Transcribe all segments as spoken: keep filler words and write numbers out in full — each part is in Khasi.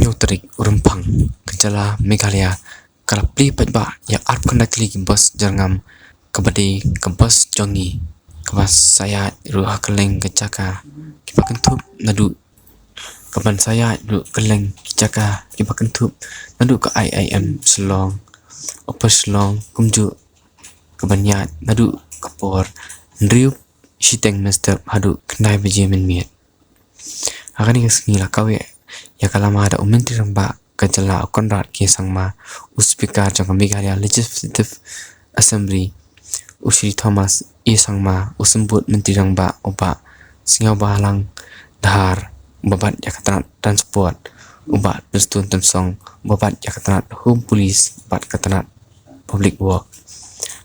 hynñiew tarik u Rymphang, ka jylla Meghalaya ka la plie paidbah ïa arphew khyndai tylli ki bus jyrngam, kaba dei ka bus jong ngi, kaba sa ïaid ruh ha kylleng ka jaka kiba kynthup naduh, kaban sa ïaid ruh kylleng ki jaka kiba kynthup naduh ka I I M Shillong, Upper Shillong, kumjuh kaban ïaid naduh ka por hynriew shiteng mynstep haduh khyndai baje mynmiet. Ha kane ka sngi la kaweh ïa ka lama da u Myntri Rangbah ka jylla u Conrad K Sangma, u Speaker jong ka Meghalaya Legislative Assembly u Shri Thomas A Sangma, u Symbud Myntri Rangbah u Bah Sniawbhalang Dhar, uba bat ïa ka tnat Transport u Bah Prestone Tynsong, uba bat ïa ka tnat Home Police bad ka tnat Public Work.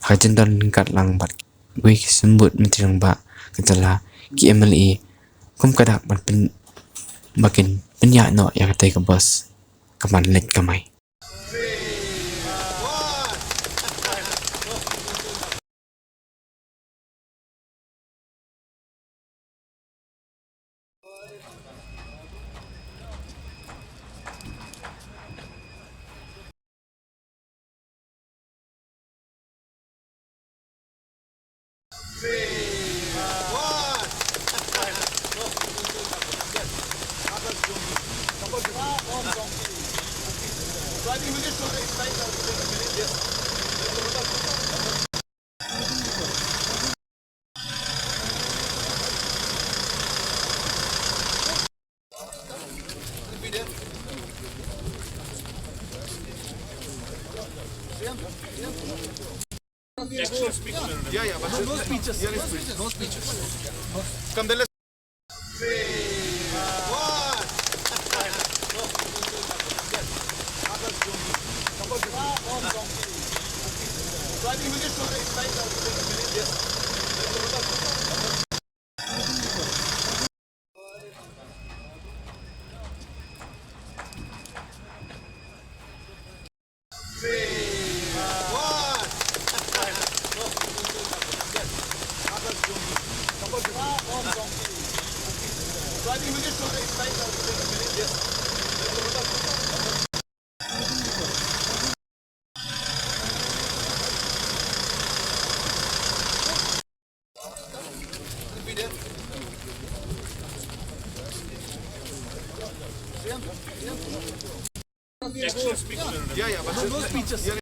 Ha ka jingdon ryngkat lang bad kiwei ki Symbud Myntri Rangbah ka jylla, ki M L A, kum ka dak ban pyn, ba kin pynïaid noh ïa katei ka bus kaban leit kamai. Yeah, yeah, but no, no speeches. Yeah, no speeches. No speeches. Come, then let's. Yeah, yeah, but no, no speeches. Yeah,